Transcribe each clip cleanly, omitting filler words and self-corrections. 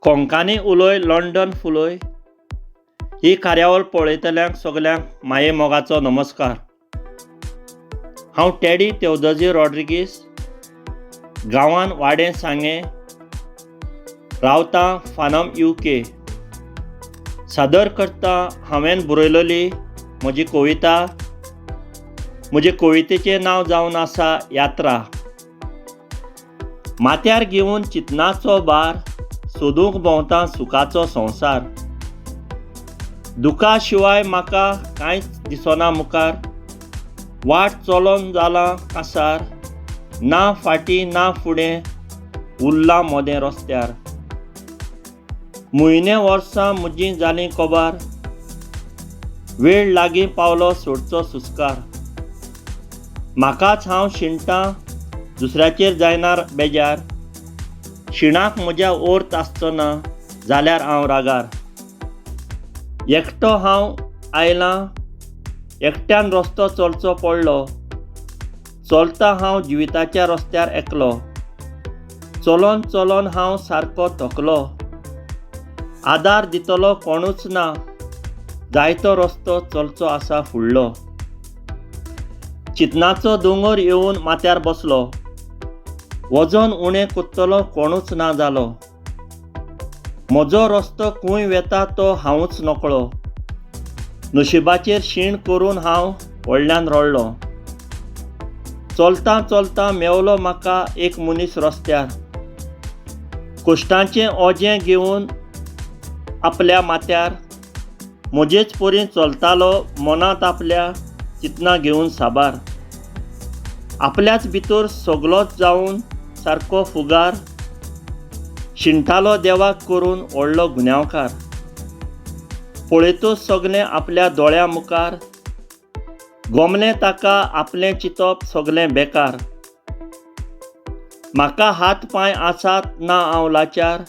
कोंकानी उलय लंडन फुलय ही कार्यावळ पळयतल्यांक सगल्यांक माये मोगाचो नमस्कार. हांव टेडी तेवदजी रॉड्रिगीस, गांवान वाडें सांगें, रावतां फानम you के. सादर करता हांवें बरयलेली म्हजी कविता. म्हजे कवितेचें नांव जावन आसा यात्रा. माथ्यार घेवन चिंतनाचो भार सोदूंक भोंवता सुखाचो संवसार. दुखा शिवाय म्हाका कांयच दिसना मुखार. वाट चलोन जालां कासार, ना फाटीं ना फुडें, उरलां मोदें रस्त्यार. म्हयने वर्सां म्हजीं जालीं कबार, वेळ लागीं पावलो सोडचो सुस्कार. म्हाकाच हांव शिणटां, दुसऱ्याचेर जायना बेजार. शिणाक म्हज्या अर्थ आसचो ना जाल्यार हांव रागार. एकटो हांव आयलां, एकट्यान रस्तो चलचो पडलो. चलता हांव जिविताच्या रस्त्यार एकलो. चलोन चलोन हांव सारको थकलो. आदार दितलो कोणूच ना, जायतो रस्तो चलचो आसा फुडलो. चिंतनाचो दोंगर येवन माथ्यार बसलो. वजन उणें करतलो कोणूच ना जालो. म्हजो रस्तो खंय वेता तो हांवूच नकळो. नशिबाचेर शीण करून हांव व्हडल्यान रडलो. चलतां चलतां मेवलो म्हाका एक मनीस रस्त्यार, कश्टांचें ओजें घेवन आपल्या माथ्यार. म्हजेच परी चलतालो मनांत आपल्या चिंतनां घेवन साबार. आपल्याच भितर सगलोच जावन सारको फुगार, शिणटालो देवाक करून व्हडलो गुन्यांवकार. पळयतच सगलें आपल्या दोळ्यां मुखार गोमलें ताका आपलें चिंतप सगलें बेकार. म्हाका हात पांय आसात ना हांव लाचार,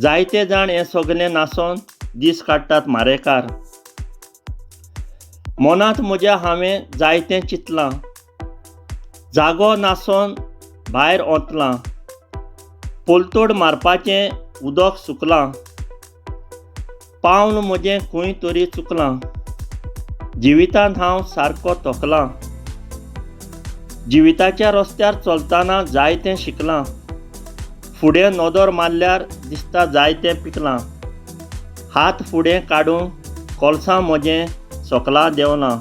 जायते जाण हें सगलें नासोन दीस काडटात मारेकार. मनांत म्हज्या हांवें जायतें चिंतलां, जागो नासोन भायर ओतलां. पलतोड मारपाचें उदक सुकलां, पावल म्हजें खंय तरी चुकलां. जिवितांत हांव सारको थकलां. जिविताच्या रस्त्यार चलतना जायतें शिकलां. फुडें नदर मारल्यार दिसता जायतें पिकलां. हात फुडें काडूंक कोलसां म्हजें सकला देंवलां.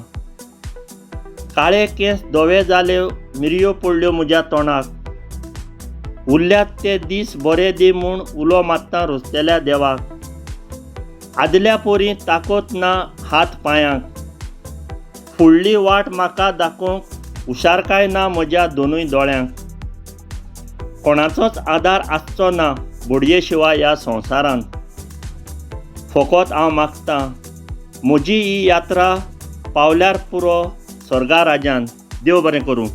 काळे केंस धवे जाले, मिरयो पडल्यो म्हज्या तोंडाक. उरल्यात ते दीस बरे दी म्हूण उलो मारता रचतल्या देवाक. आदल्या परी ताकत ना हात पांयांक. फुडली वाट म्हाका दाखोवंक हुशारकाय ना म्हज्या दोनूय दोळ्यांक. कोणाचोच आदार आसचो ना बोडये शिवाय ह्या संवसारांत. फकत हांव मागतां म्हजी ही यात्रा पावल्यार पुरो स्वर्गा राजान. देव बरें करूं.